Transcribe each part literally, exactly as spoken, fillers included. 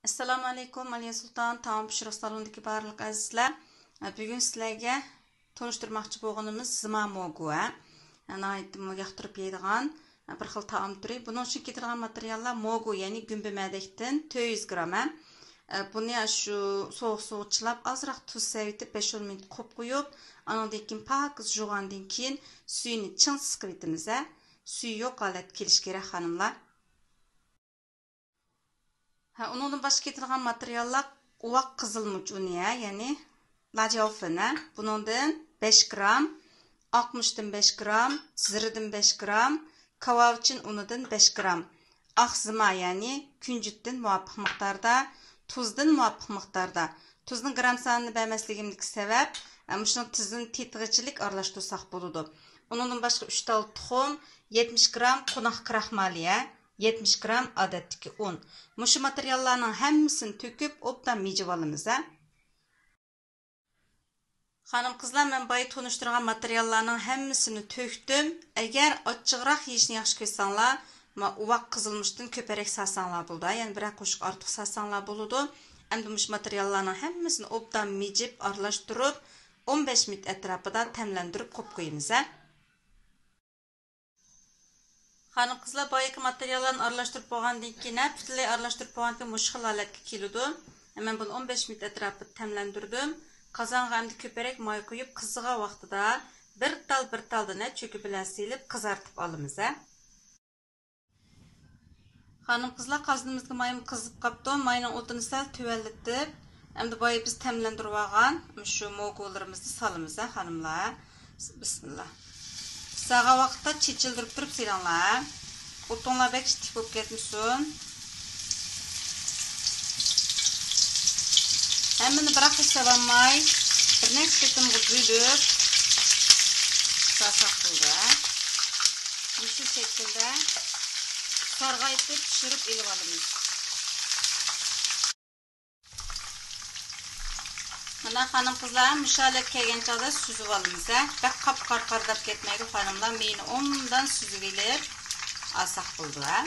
ئەسسالامۇ ئەلەيكۇم، ئالىيە سۇلتان تائام پىشۇرۇش سالونىدىكى بارلىق ئەزىزلەر. بۈگۈن سىلەرگە تونۇشتۇرماقچى بولغىنىمىز زىما موگۇ، ھە. ناھايىتىمۇ ياقتۇرۇپ يەيدىغان بىر خىل تائام تۈرى. بۇنىڭ ئۈچۈن كېتىدىغان ماتېرىياللار موگۇ، يەنى گۈمبۈمەدەكتىن تۆت يۈز گرام، ھە. بۇنى شۇ سوغۇق سۇغا چىلاپ، ئازراق تۇز سېلىۋېتىپ، بەش ئون مىنۇت قوپ قويۇپ، ئانىڭدىن كېيىن پاكىز جۇغاندىن كېيىن سۈيىنى چىڭ سىقىۋېتىمىز، ھە. سۈيى يوق ھالەتكە كېلىشى كېرەك، خانىملار. ھە، ئۇنىڭدىن باشقا كېتىدىغان ماتېرىياللار ئۇۋاق قىزىلمۇچ ئۇنى، ھە، يەنى لاجياۋفېن، ھە، بۇنىڭدىن بەش گرام، ئاقمۇچتىن بەش گرام، زىرىدىن بەش گرام، كاۋاۋىچىن ئۇنىدىن بەش گرام، ئاق زىما، يەنى كۈنجۈتتىن مۇۋاپىق مىقداردا، تۇزدىن مۇۋاپىق مىقداردا. تۇزنىڭ گرام سانىنى بەرمەسلىكىمدىكى سەۋەب، ھە، مۇشۇنىڭ تۇزىنى تېتىغىچىلىك ئارىلاشتۇرساق بولىدۇ. ئۇنىڭدىن باشقا ئۈچ تال تۇخۇم، يەتمىش گرام قوناق كراخمالى، ھە، يەتمىش گرام ئادەتتىكى ئۇن. مۇشۇ ماتېرىياللارنىڭ ھەممىسىنى تۆكۈپ، ئوبدان مىجىۋالىمىز، ھە. خانىم-قىزلار، مەن بايا تونۇشتۇرغان ماتېرىياللارنىڭ ھەممىسىنى تۆكتۈم. ئەگەر ئاچچىقراق يېيىشنى ياخشى كۆرسەڭلار، ما-، ئۇۋاق قىزىلمۇچتىن كۆپرەك سالساڭلار بولىدۇ. يەنى بىرەر قوشۇق ئارتۇق سالساڭلار بولىدۇ. ئەمدى مۇشۇ ماتېرىياللارنىڭ ھەممىسىنى ئوبدان مىجىپ، ئارىلاشتۇرۇپ، ئون بەش مىنۇت ئەتراپىدا تەملەندۈرۈپ قويۇپ قويىمىز، ھە. خانىم-قىزلار، بايىقى ماتېرىياللارنى ئارىلاشتۇرۇپ بولغاندىن كېيىن، ھە، پۈتۈنلەي ئارىلاشتۇرۇپ بولغاندىن كېيىن مۇشۇ خىل ھالەتكە كېلىدۇ. مەن بۇنى ئون بەش مىنۇت ئەتراپىدا تەملەندۈردۈم. قازانغا ئەمدى كۆپرەك ماي قۇيۇپ، قىزىغان ۋاقتىدا بىر تال، بىر تالدىن، ھە، چۆكە بىلەن سېلىپ قىزارتىپ ئالىمىز، ھە. خانىم-قىزلار، قازىنىمىزدىكى مايمۇ قىزىپ قاپتۇ. ماينىڭ ئوتىنى سەل تۆۋەنلىتىپ، ئەمدى بايا بىز تەملەندۈرۈۋالغان شۇ موگۇلىرىمىزنى سالىمىز، ھە، خانىملار. بىسمىللا. سالغان ۋاقىتتا چېچىلدۈرۈپ تۇرۇپ سېلىڭلار. ئوتۇڭلار بەك ئىتتىك بولۇپ كەتمىسۇن. ھەممىنى بىراقلا سالالماي، بىر نەچچە قېتىمغا بۆلۈپ سالساق بولىدۇ، ھە. مۇشۇ شەكىلدە سارغايتىپ پىشۇرۇپ ئېلىۋالىمىز. مانا، خانىم-قىزلار، مۇشۇ ھالەتكە كەلگەن چاغدا سۈزۈۋالىمىز، ھە. بەك قاپقارا قارىداپ كەتمەيدۇ، خانىملار. مېيىنى ئوبدان سۈزۈۋېلىپ ئالساق بولىدۇ، ھە.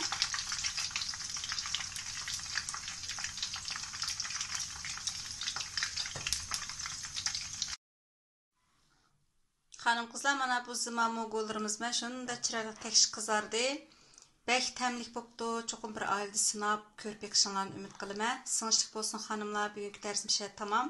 خانىم-قىزلار، مانا بۇ زىما موگۇلىرىمىز مانا شۇنداق چىرايلىق تەكشى قىزاردى. بەك تەملىك بوپتۇ. چوقۇم بىر ئائىلىدە سىناپ كۆرۈپ بېقىشىڭلارنى ئۈمىد قىلىمەن. سىڭىشلىق بولسۇن خانىملار، بۈگۈنكى دەرسىمىز شۇ يەردە تامام.